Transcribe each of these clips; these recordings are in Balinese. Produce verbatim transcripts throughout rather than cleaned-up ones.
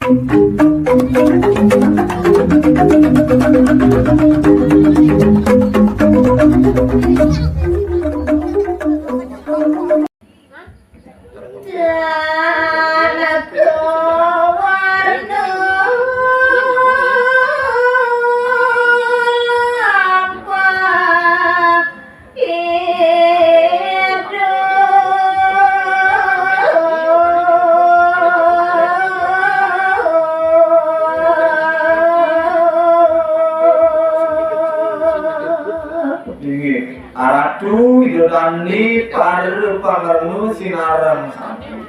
Inggih, Ratu Ida dané para pangrena sinareng sami.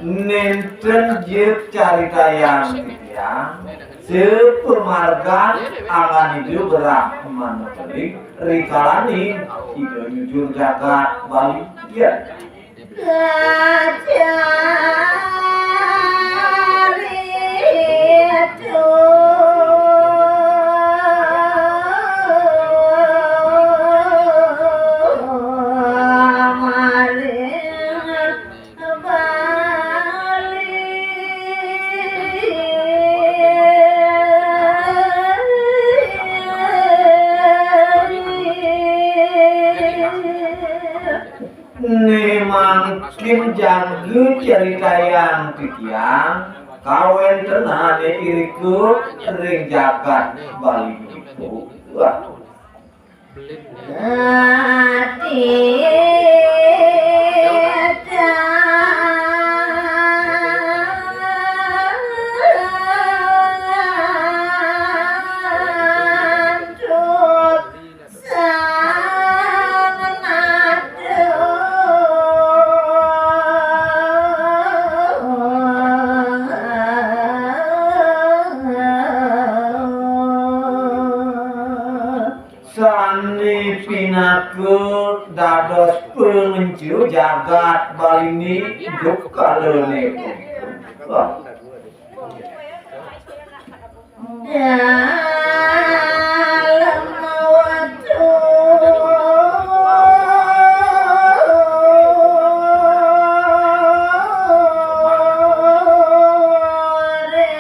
Nénten jeg caritayang titiang, sapamargan anggan Ida Brahmana Keling, rikalaning Ida nyujur jagat Bali. Ya. Né mangkin jaga caritayang titiang, kawéntenané irika ring jagat Bali punika. Wah. Sané pinaka dados pangenca jagat Baliné duk kalané punika. Wah. Dalem watu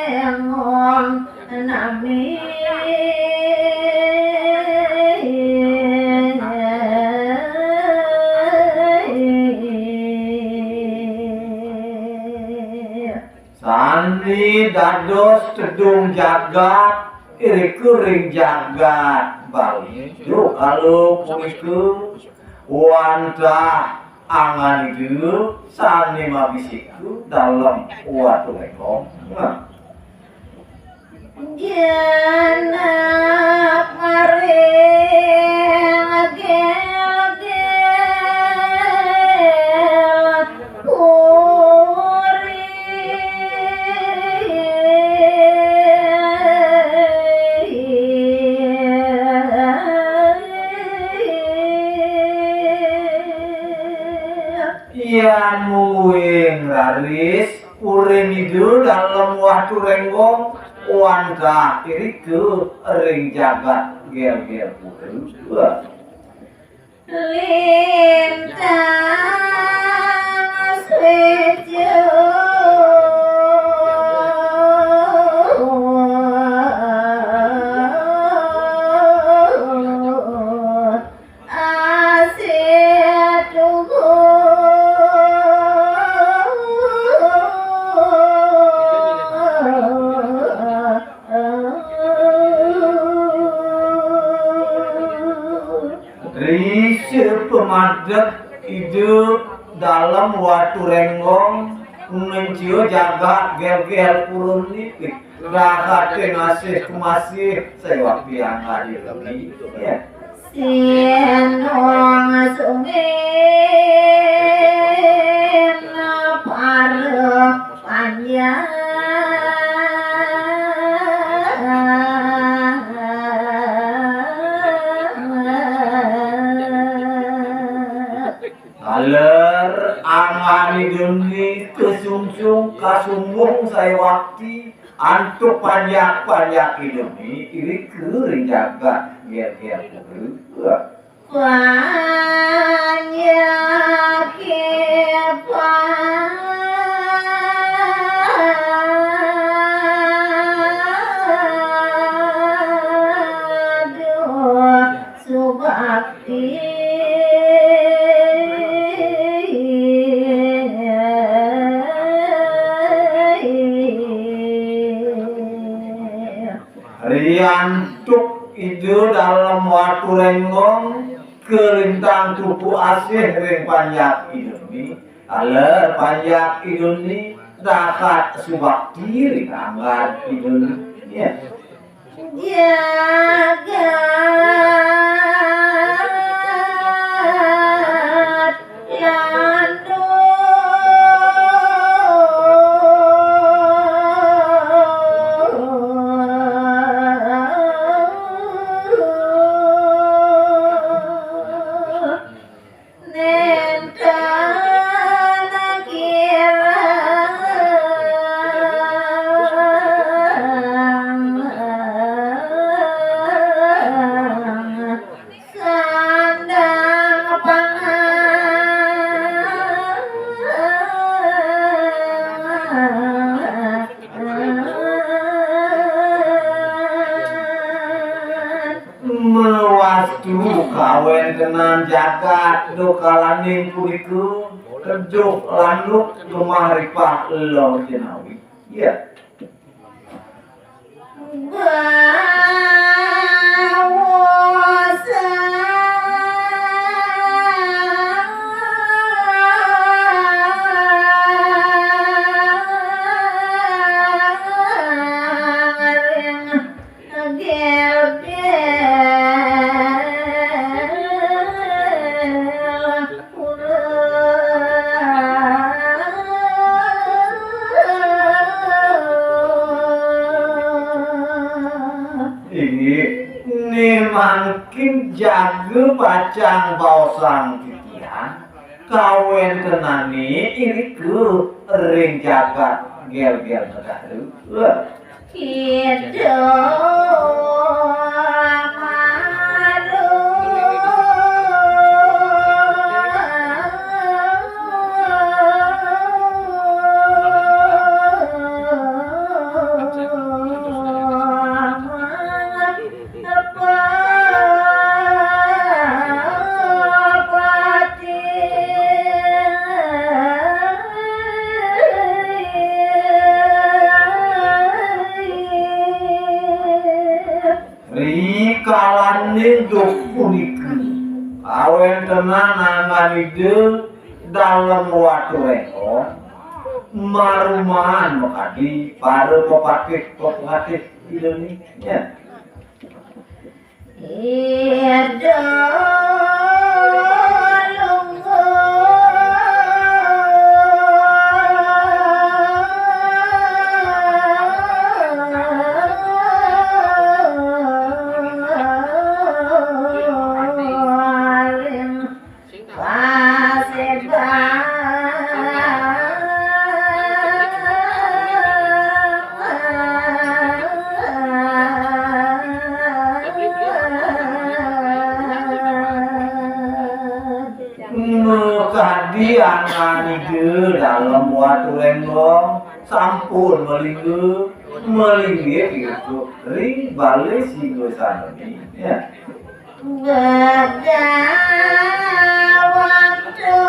rengon nami. Sané dados tedung jagat, irika ring jagat Bali. Duh, kala punika wantah anggan Ida sané mabisika dalem Watu Renggong. Nah. Genep maring gel-gel puri. Yan mungguing raris, uring Ida dalem Watu Renggong, wantah irika ring jagat Gel-Gel Pura. Lintang swéca. Asih tunggu. Risa pamadeg Ida dalem Watu Renggong, ngenca jagat Gel-Gel Pura niki. Rahaté ngasih kemasih, saya waktu yang hadir lagi. Ya. Sinong sungin para panjang. Taler anggané demi kasungsung kasumbung saya waktu. Antuk panjak-panjak Ida né, irika ring jagat Gel-Gel Pura. Panjak pan- Riantuk Ida Dalem Watu Rénggong, kalintang tuku asih ring panjak Ida ni. Taler panjak Ida ni, dahat subakti ring angga Ida ni. Ya. Jagat Landu. Nénten kirang sandang pangan. Mawastu kawéntenan jagat dukalaning punika, keduh lanuk gemah ripah lela jenawi. Ya. Bawa Inggih, né mangkin jaga pacang baosang titiang, kawéntenané irika ring jagat Gélgél Negara. Kidul malu. Rikalaning duk punika, kawéntenan anggan Ida Dalem Watu Rénggong, marumahan makadi para pepatih-pepatih Ida niki. Ya. Ida Lunggu. Paseban. Makadi anggan Ida Dalem Watu Rénggong, sampun malingga, malinggih irika ring balé singgasana. Ya. Beda waktu.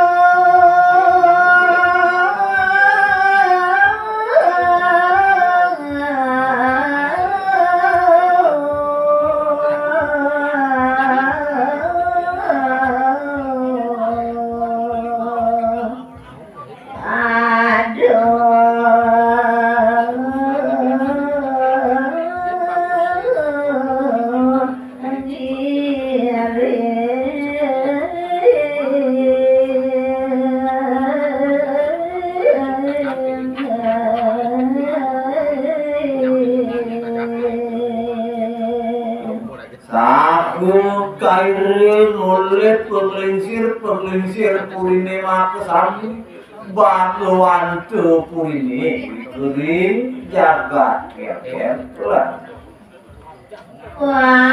Aduh, diri. Saha kairing olih panglingsir-panglingsir puriné makasami, bakawanta puriné ring jagat Gélgél. Waro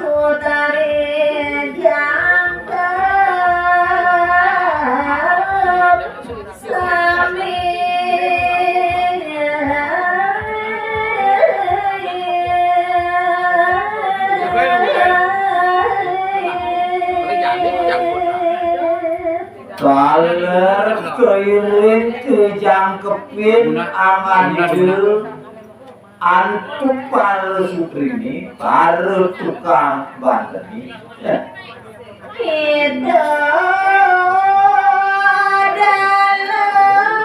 sutari jangkep. Sami. Taler keiring tejangkepin angan ida antuk para sutrini, para tukang banteni. Ida dalem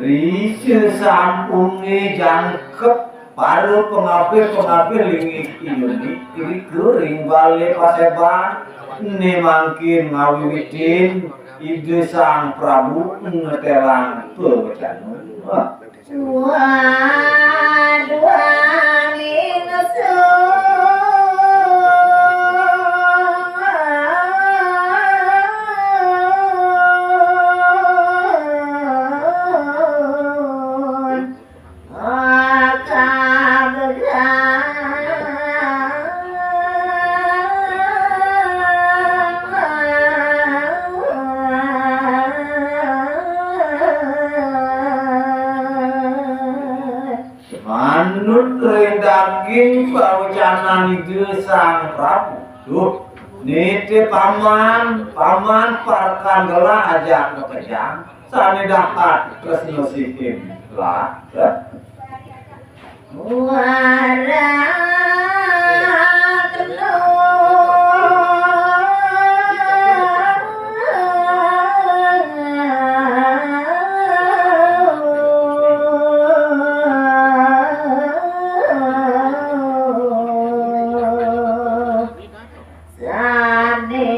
Ri sesampune jangkep para pangabih-pangabih linggih Ida niki ring bale paseban, ne mangkin ngawiwitin Ida Sang Prabu ngetelang pawecana. Wah. Waduh, angin sun. Manut ring daging pawecanan Ida Sang Prabu. Duh, nitih paman, paman parekan gelah ajak makejang. Sane dahat tresna sihin lah. Warak Sane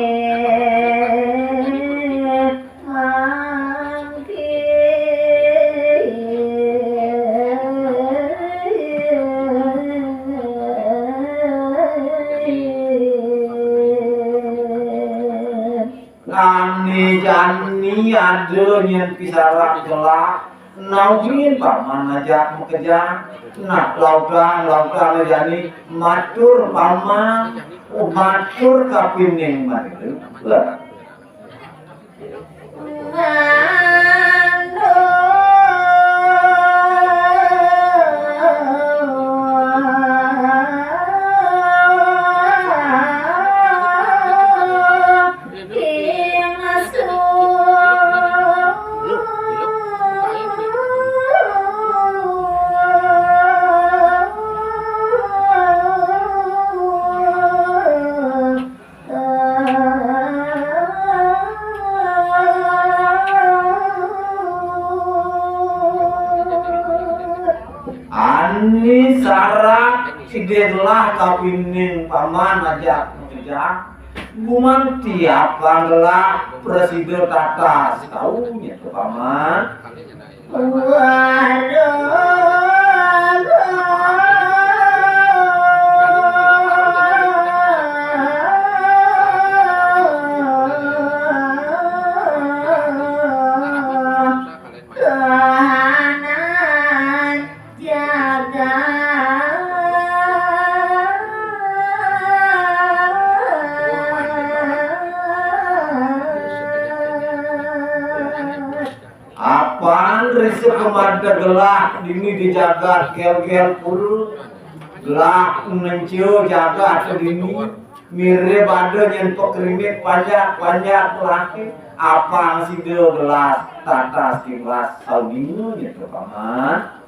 mangkin. Ane jani ada nyen pisarak gelah. Nauhin paman ajak makejang. Nah, lautang, lautang jani matur paman, oh, matur kapining manira. Lah. Ane sarak sida gelah kapining paman ajak makejang. Gumanti apang gelah prasida tatas kau nyen to paman. Waduh. Kahanan jagat. Apan risa kemad gelah dini di jagat Gelgel Pura. Gelah ngenca jagat dini. Mirib ada nyen pakrimit panjak-panjak laki. Apang sida gelah tatas tiwas saudina nyen to paman.